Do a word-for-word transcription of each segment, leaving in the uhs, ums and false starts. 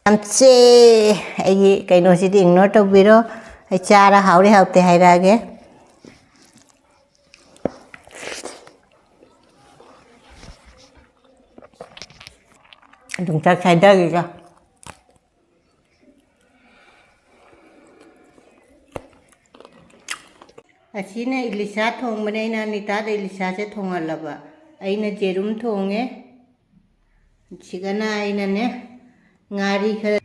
ꯌꯥꯝ ꯆꯦ꯫ ꯑꯩꯒꯤ ꯀꯩꯅꯣꯁꯤꯗꯤ ignore ꯇꯧꯕꯤꯔꯣ꯫ ꯑꯩ ꯆꯥꯔ ꯍꯥꯎꯔꯦ ꯍꯥꯎꯇꯦ ꯍꯥꯏꯔꯛꯑꯒꯦ꯫ ꯌꯣꯡꯆꯥꯛ ꯁꯥꯏꯗꯒꯤꯒ꯫ ꯑꯁꯤꯅ ꯏꯂꯤꯁꯥ ꯊꯣꯡꯕꯅꯦ꯫ ꯑꯩꯅ ꯑꯅꯤꯇꯥꯗ ꯏꯂꯤꯁꯥꯁꯦ ꯊꯣꯡꯍꯜꯂꯕ꯫ ꯑꯩꯅ ꯌꯦꯔꯨꯝ ꯊꯣꯡꯉꯦ꯫ ꯁꯤꯒꯅ ꯑꯩꯅꯅꯦ, ꯉꯥꯔꯤ ꯈꯔ,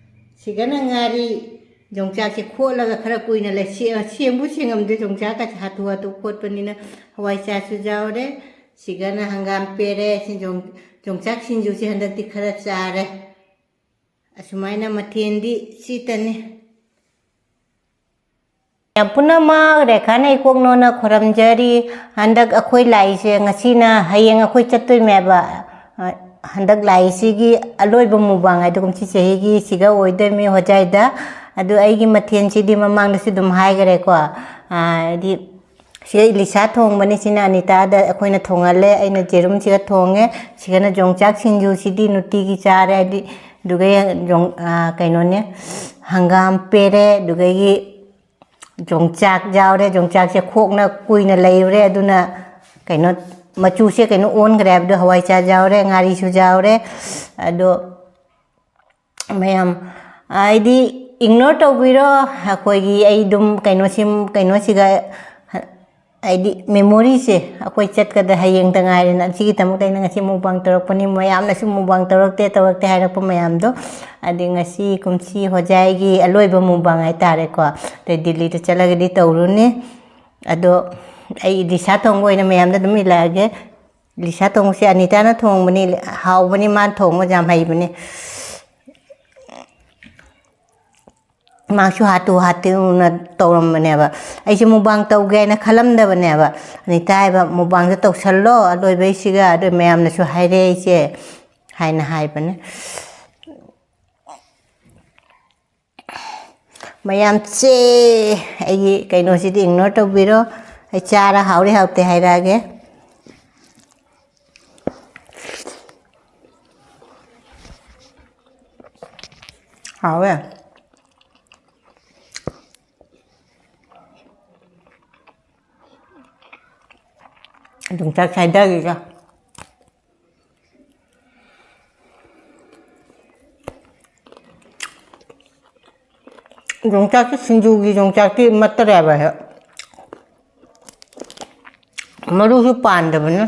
ꯁꯤꯒꯅ ꯉꯥꯔꯤ, ꯌꯣꯡꯆꯥꯛꯁꯦ ꯈꯣꯠꯂꯒ ꯈꯔ ꯀꯨꯏꯅ ꯂꯩ-, ꯁꯦ-, ꯁꯦꯡꯕꯨ ꯁꯦꯡꯉꯝꯗꯦ, ꯌꯣꯡꯆꯥꯛꯀꯁꯦ ꯍꯥꯊꯨ ꯍꯥꯊꯨ ꯈꯣꯠꯄꯅꯤꯅ꯫ ꯍꯋꯥꯏ ꯆꯥꯁꯨ ꯌꯥꯎꯔꯦ, ꯁꯤꯒꯅ ꯍꯪꯒꯥꯝ ꯄꯦꯔꯦ, ꯁꯤ ꯌꯣꯡ-, ꯌꯣꯡꯆꯥꯛ ꯁꯤꯡꯖꯨꯁꯦ ꯍꯟꯗꯛꯇꯤ ꯈꯔ ꯆꯥꯔꯦ꯫ ꯑꯁꯨꯃꯥꯏꯅ ꯃꯊꯦꯜꯗꯤ ꯁꯤꯇꯅꯤ꯫ ꯃꯌꯥꯝ ꯄꯨꯝꯅꯃꯛ ꯔꯦꯈꯥꯅ ꯏꯀꯣꯛꯅꯣꯅ ꯈꯨꯔꯝꯖꯔꯤ꯫ ꯍꯟꯗꯛ ꯑꯩꯈꯣꯏ ꯂꯥꯛꯏꯁꯦ ꯉꯁꯤꯅ, ꯍꯌꯦꯡ ꯑꯩꯈꯣꯏ ꯆꯠꯇꯣꯏꯅꯦꯕ꯫ ꯑ, ꯍꯟꯗꯛ ꯂꯥꯛꯏꯁꯤꯒꯤ ꯑꯂꯣꯏꯕ ꯃꯨꯛꯕꯥꯡ ꯍꯥꯏꯗꯣ ꯀꯨꯝꯁꯤ ꯆꯍꯤꯒꯤ ꯁꯤꯒ ꯑꯣꯏꯗꯣꯏꯅꯤ ꯍꯣꯖꯥꯏꯗ꯫ ꯑꯗꯨ ꯑꯩꯒꯤ ꯃꯊꯦꯜꯁꯤꯗꯤ ꯃꯃꯥꯡꯗꯁꯨ ꯑꯗꯨꯝ ꯍꯥꯏꯈꯔꯦꯀꯣ꯫ ꯑ, ꯍꯥꯏꯗꯤ ꯁꯤꯗ ꯏꯂꯤꯁꯥ ꯊꯣꯡꯕꯅꯤ, ꯁꯤꯅ ꯑꯅꯤꯇꯥꯗ ꯑꯩꯈꯣꯏꯅ ꯊꯣꯡꯍꯜꯂꯦ꯫ ꯑꯩꯅ ꯌꯦꯔꯨꯝꯁꯤꯒ ꯊꯣꯡꯉꯦ꯫ ꯁꯤꯒꯅ ꯌꯣꯡꯆꯥꯛ ꯁꯤꯡꯖꯨꯁꯤꯗꯤ ꯅꯨꯡꯇꯤꯒꯤ ꯆꯥꯔꯦ, ꯍꯥꯏꯗꯤ ꯑꯗꯨꯒ ꯌꯣꯡ-, ꯑ, ꯀꯩꯅꯣꯅꯦ, ꯍꯪꯒꯥꯝ ꯄꯦꯔꯦ, ꯑꯗꯨꯗꯒꯤ ꯌꯣꯡꯆꯥꯛ ꯌꯥꯎꯔꯦ꯫ ꯌꯣꯡꯆꯥꯛꯁꯦ ꯈꯣꯛꯅ ꯀꯨꯏꯅ ꯂꯩꯔꯨꯔꯦ, ꯑꯗꯨꯅ ꯀꯩꯅꯣ, ꯃꯆꯨꯁꯦ ꯀꯩꯅꯣ ꯑꯣꯟꯈ꯭ꯔꯦ ꯍꯥꯏꯕꯗꯣ, ꯍꯋꯥꯏꯖꯥꯔ ꯌꯥꯎꯔꯦ, ꯉꯥꯔꯤꯁꯨ ꯌꯥꯎꯔꯦ꯫ ꯑꯗꯣ ꯃꯌꯥꯝ, ꯍꯥꯏꯗꯤ, ignore ꯇꯧꯕꯤꯔꯣ꯫ ꯑꯩꯈꯣꯏꯒꯤ, ꯑꯩ ꯑꯗꯨꯝ ꯀꯩꯅꯣꯁꯤ, ꯀꯩꯅꯣꯁꯤꯒ, ꯍꯥꯏꯗꯤ, memoryꯁꯦ ꯑꯩꯈꯣꯏ ꯆꯠꯀꯗ ꯍꯌꯦꯡꯗ ꯉꯥꯏꯔꯦꯅ, ꯑꯁꯤꯒꯤꯗꯃꯛꯇ ꯑꯩꯅ ꯉꯁꯤ mukbang ꯇꯧꯔꯛꯄꯅꯤ꯫ ꯃꯌꯥꯝꯅꯁꯨ mukbang ꯇꯧꯔꯛꯇꯦ, ꯇꯧꯔꯛꯇꯦ ꯍꯥꯏꯔꯛꯄ ꯃꯌꯥꯝꯗꯣ, ꯑꯗꯤ ꯉꯁꯤ ꯀꯨꯝꯁꯤ ꯍꯣꯖꯥꯏꯒꯤ ꯑꯂꯣꯏꯕ mukbang ꯍꯥꯏꯇꯥꯔꯦꯀꯣ꯫ ꯑꯗꯩ ꯗꯤꯜꯂꯤꯗ ꯆꯠꯂꯒꯗꯤ ꯇꯧꯔꯨꯅꯤ꯫ ꯑꯗꯣ ꯑꯩ ꯏꯂꯤꯁꯥ ꯊꯣꯡꯕ ꯑꯣꯏꯅ ꯃꯌꯥꯝꯗ ꯑꯗꯨꯝ ꯏꯜꯂꯛꯑꯒꯦ꯫ ꯏꯂꯤꯁꯥ ꯊꯣꯡꯕꯁꯦ ꯑꯅꯤꯇꯥꯅ ꯊꯣꯡꯕꯅꯤ, ꯍꯥꯎꯕꯅꯤ, ꯃꯥꯅ ꯊꯣꯡꯕ ꯌꯥꯝ ꯍꯩꯕꯅꯤ꯫ ꯃꯥꯁꯨ ꯍꯥꯠꯇꯨ ꯍꯥꯠꯇꯨꯅ ꯇꯧꯔꯝꯕꯅꯦꯕ꯫ ꯑꯩꯁꯦ mukbang ꯇꯧꯒꯦ ꯍꯥꯏꯅ ꯈꯜꯂꯝꯗꯕꯅꯦꯕ꯫ ꯑꯅꯤꯇꯥ ꯍꯥꯏꯕ, "Mukbangꯗꯣ ꯇꯧꯁꯜꯂꯣ ꯑꯂꯣꯏꯕꯩꯁꯤꯒ, ꯑꯗꯨ ꯃꯌꯥꯝꯅꯁꯨ ꯍꯥꯏꯔꯦ ꯑꯩꯁꯦ" ꯍꯥꯏꯅ ꯍꯥꯏꯕꯅꯦ꯫ ꯃꯌꯥꯝ ꯆꯦ, ꯑꯩꯒꯤ ꯀꯩꯅꯣꯁꯤꯗꯤ ignore ꯇꯧꯕꯤꯔꯣ꯫ ꯑꯩ ꯆꯥꯔ ꯍꯥꯎꯔꯤ ꯍꯥꯎꯇꯦ ꯍꯥꯏꯔꯛꯑꯒꯦ꯫ ꯍꯥꯎꯋꯦ꯫ ꯌꯣꯡꯆꯥꯛ ꯁꯥꯏꯗꯒꯤꯒ꯫ ꯌꯣꯡꯆꯥꯛꯁꯤ ꯁꯤꯡꯖꯨꯒꯤ ꯌꯣꯡꯆꯥꯛꯇꯤ ꯃꯠꯇꯔꯦꯕ ꯍꯦꯛ꯫ ꯃꯔꯨꯁꯨ ꯄꯥꯟꯗꯕꯅꯤ꯫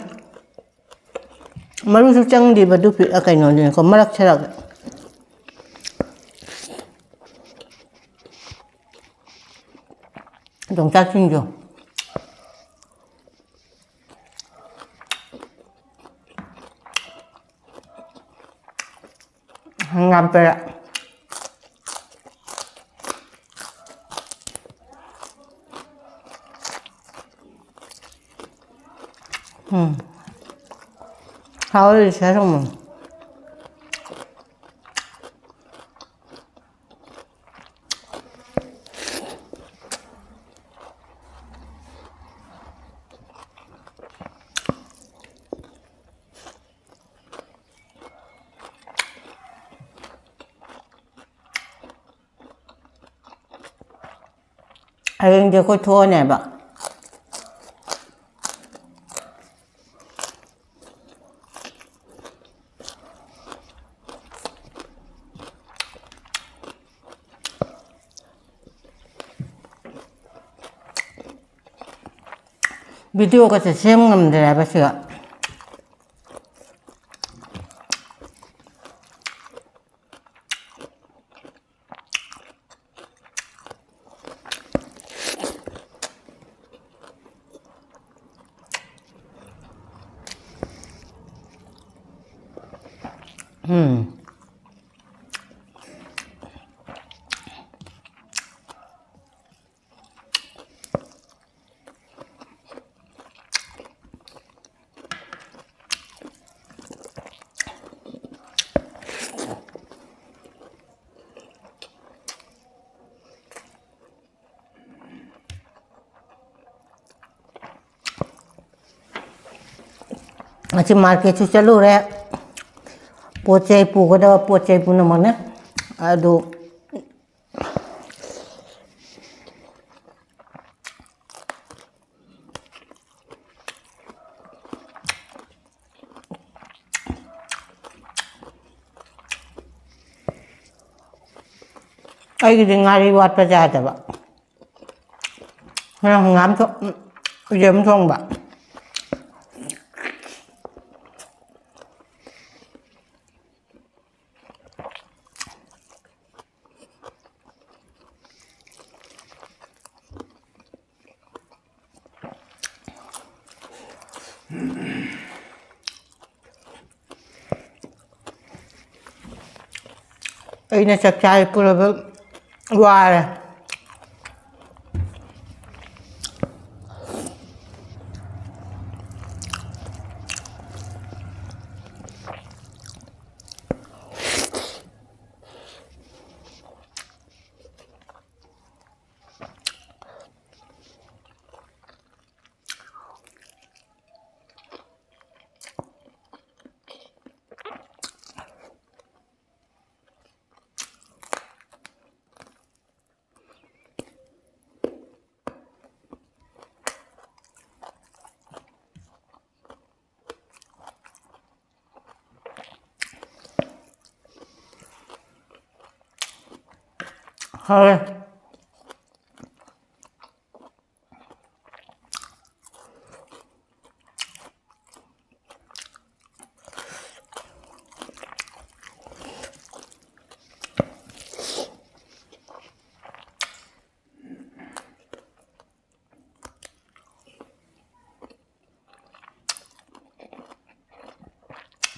ꯃꯔꯨꯁꯨ ꯆꯪꯗꯦꯕ ꯑꯗꯨ ꯄꯤ-, ꯑ, ꯀꯩꯅꯣꯗꯨꯅꯀꯣ, ꯃꯔꯛ ꯁꯔꯛ꯫ ꯌꯣꯡꯆꯥꯛꯁꯤꯡꯗꯣ꯫ ꯍꯪꯒꯥꯝ ꯄꯦꯔꯥ꯫ ꯎꯝ꯫ ꯍꯥꯎꯔꯤ ꯁꯔꯨꯝ꯫ ꯍꯌꯦꯡꯗꯤ ꯑꯩꯈꯣꯏ ꯊꯣꯛꯑꯅꯦꯕ꯫ ꯚꯤꯗꯤꯑꯣꯒꯁꯦ ꯁꯦꯝ ꯉꯝꯗ꯭ꯔꯦ ꯍꯥꯏꯕ ꯁꯤꯒ꯫ ꯎꯝ꯫ ꯉꯁꯤ ꯃꯥꯔꯀꯦꯠꯁꯨ ꯆꯠꯂꯨꯔꯦ꯫ ꯄꯣꯠ ꯆꯩ ꯄꯨꯒꯗꯕ ꯄꯣꯠ ꯆꯩ ꯄꯨꯝꯅꯃꯛꯅꯦ꯫ ꯑꯗꯨ ꯑꯩꯒꯤꯗꯤ ꯉꯥꯔꯤ ꯋꯥꯠꯄ ꯌꯥꯗꯕ꯫ ꯍꯣꯔꯦꯟ ꯍꯪꯒꯥꯝ ꯊꯣ-, ꯌꯦꯔꯨꯝ ꯊꯣꯡꯕ꯫ ꯑꯩꯅ ꯆꯥꯛ ꯆꯥꯔꯦ ꯄꯨꯔꯕ ꯋꯥꯔꯦ꯫ ꯍꯥꯎꯋꯦ꯫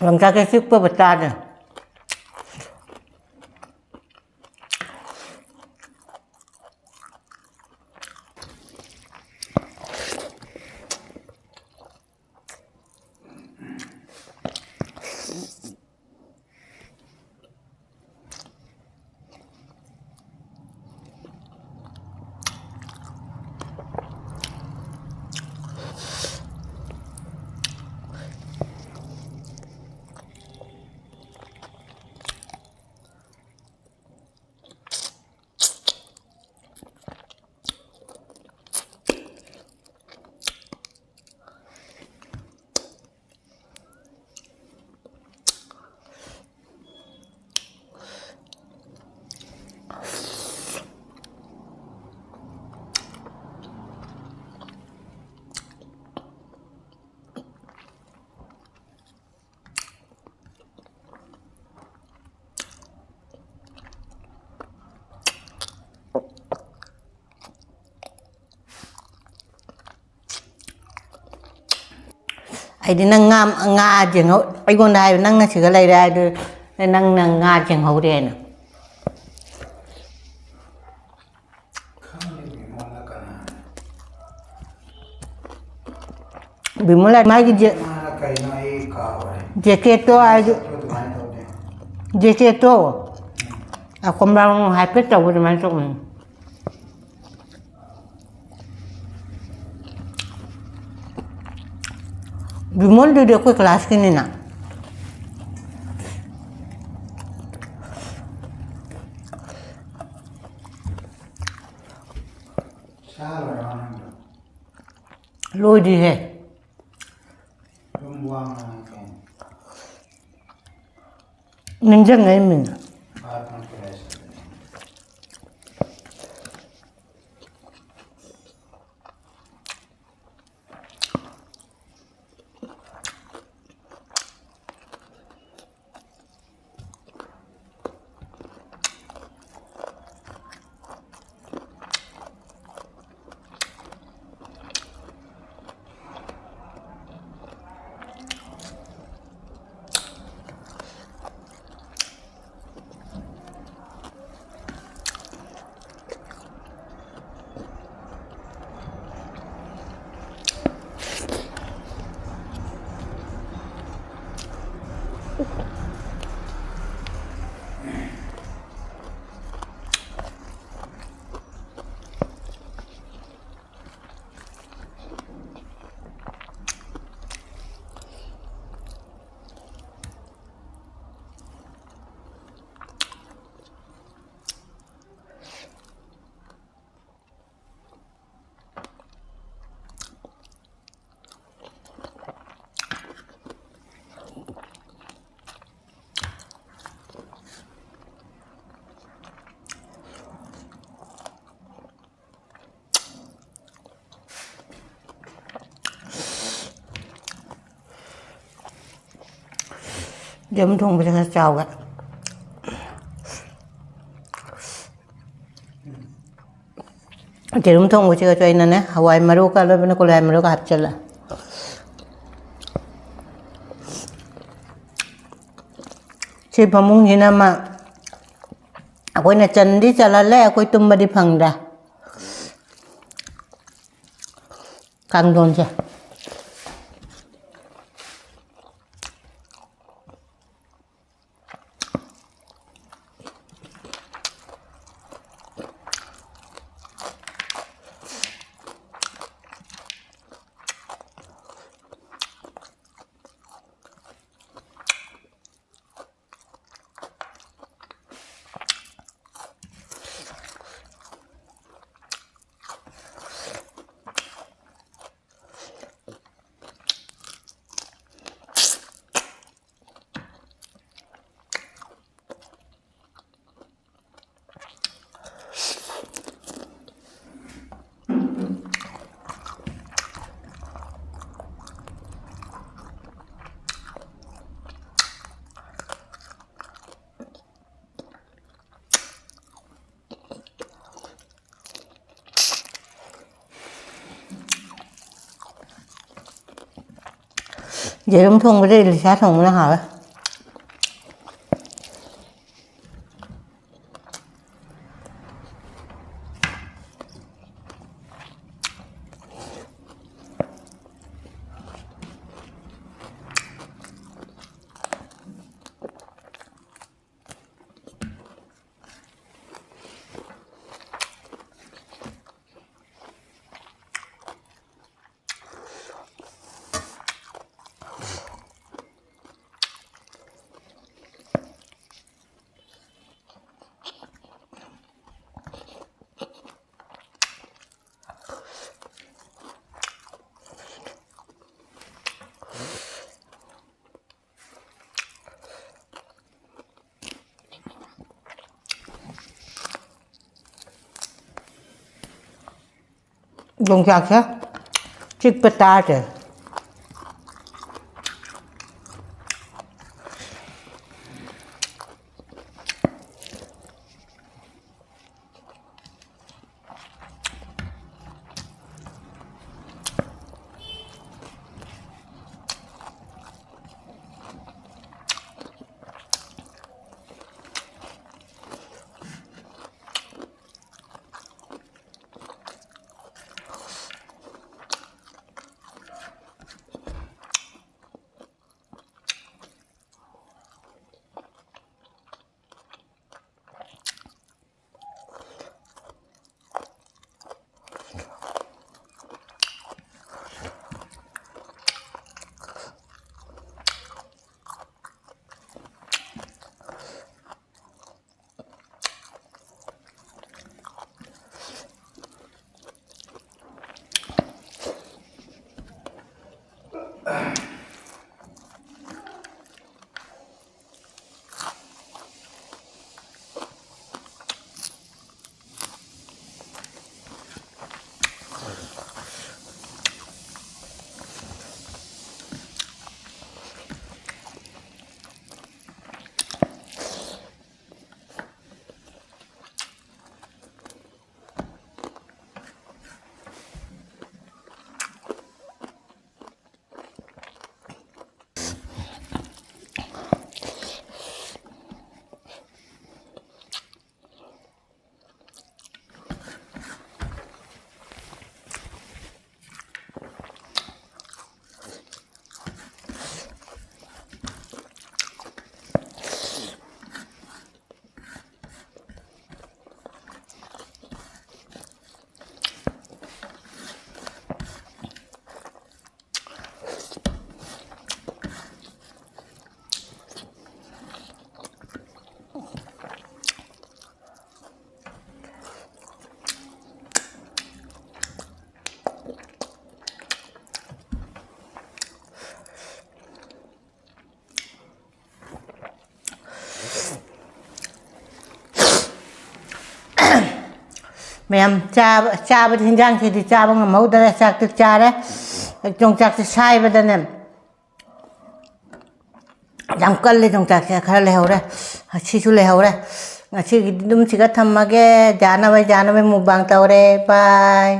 ꯌꯣꯡꯆꯥꯛꯁꯦ ꯆꯤꯛꯄꯕꯨ ꯆꯥꯗꯦ꯫ ꯍꯥꯏꯗꯤ ꯅꯪ ꯉꯥ, ꯉꯥ ꯌꯦꯡꯍꯧ-, ꯑꯩꯉꯣꯟꯗ ꯍꯥꯏꯕ, "ꯅꯪꯅ ꯁꯤꯗ ꯂꯩꯔꯦ ꯍꯥꯏꯗꯨ ꯅꯪꯅ ꯉꯥ ꯌꯦꯡꯍꯧꯔꯦꯅ"? ꯈꯪꯗꯦ ꯕꯤꯃꯣꯜꯅ ꯀꯅꯥꯅꯣ꯫ ꯕꯤꯃꯣꯜ ꯍꯥꯏ ꯃꯥꯒꯤ ꯖꯦ-, ꯃꯥꯅ ꯀꯩꯅꯣ ꯑꯩ ꯀꯥꯎꯔꯦ꯫ ꯖꯦꯀꯦꯠꯇꯣ ꯍꯥꯏꯗꯤ, ꯃꯁꯛꯇꯣ ꯑꯗꯨꯃꯥꯏꯅ ꯇꯧꯗꯦ꯫ ꯖꯦꯀꯦꯠꯇꯣ꯫ ꯎꯝ꯫ ꯑ, ꯀꯣꯝꯂꯥ ꯍꯥꯏꯐꯦꯠ ꯇꯧꯕ ꯑꯗꯨꯃꯥꯏꯅ ꯇꯧꯕꯅꯤ꯫ ꯕꯤꯃꯣꯜꯗꯨꯗꯤ ꯑꯩꯈꯣꯏ ꯀ꯭ꯂꯥꯁꯀꯤꯅꯤꯅ꯫ ꯁꯥ ꯂꯣꯏꯔꯕ ꯅꯪꯗꯣ? ꯂꯣꯏꯗ꯭ꯔꯤꯍꯦ꯫ ꯑꯗꯨꯝ ꯋꯥ ꯉꯥꯡꯉꯦ ꯀꯩꯅꯣ꯫ ꯅꯤꯡꯁꯤꯡꯉꯛꯏ ꯃꯤꯅ꯫ ꯐꯥꯗꯅ ꯀꯩ ꯍꯥꯏꯁꯤꯕꯅꯦ? ꯌꯦꯔꯨꯝ ꯊꯣꯡꯕꯁꯦ ꯈꯔ ꯆꯥꯎꯒꯦ꯫ ꯌꯦꯔꯨꯝ ꯊꯣꯡꯕꯁꯤꯒꯁꯨ ꯑꯩꯅꯅꯦ, ꯍꯋꯥꯏ ꯃꯔꯨꯒ ꯑꯂꯣꯏꯕꯅ ꯀꯣꯂꯤ ꯍꯋꯥꯏ ꯃꯔꯨꯒ ꯍꯥꯞꯆꯤꯜꯂꯦ꯫ ꯐꯃꯨꯡꯁꯤꯅ ꯑꯃ ꯑꯩꯈꯣꯏꯅ ꯆꯟꯗꯤ ꯆꯜꯍꯜꯂꯦ, ꯑꯩꯈꯣꯏ ꯇꯨꯝꯕꯗꯤ ꯐꯪꯗ꯭ꯔꯦ꯫ ꯀꯥꯡꯊꯣꯟꯁꯦ꯫ ꯌꯦꯔꯨꯝ ꯊꯣꯡꯕꯗ ꯏꯂꯤꯁꯥ ꯊꯣꯡꯕꯅ ꯍꯥꯎꯋꯦ꯫ ꯌꯣꯡꯆꯥꯛꯁꯦ ꯆꯤꯛꯄ ꯇꯥꯗꯦ꯫ ꯃꯌꯥꯝ ꯆꯥꯕ, ꯆꯥꯕꯗꯤ ꯍꯤꯟꯖꯥꯡꯁꯤꯗꯤ ꯆꯥꯕ ꯉꯝꯍꯧꯗꯔꯦ꯫ ꯆꯥꯛꯇꯤ ꯆꯥꯔꯦ꯫ ꯌꯣꯡꯆꯥꯛꯁꯦ ꯁꯥꯏꯕꯗꯅꯦ ꯌꯥꯝ ꯀꯜꯂꯦ꯫ ꯌꯣꯡꯆꯥꯛꯁꯦ ꯈꯔ ꯂꯩꯍꯧꯔꯦ, ꯁꯤꯁꯨ ꯂꯩꯍꯧꯔꯦ꯫ ꯉꯁꯤꯒꯤꯗꯤ ꯑꯗꯨꯝ ꯁꯤꯒ ꯊꯝꯃꯒꯦ꯫ ꯌꯥꯅꯕ, ꯌꯥꯅꯕ ꯃꯨꯛꯕꯥꯡ ꯇꯧꯔꯦ꯫ ꯕꯥꯏ꯫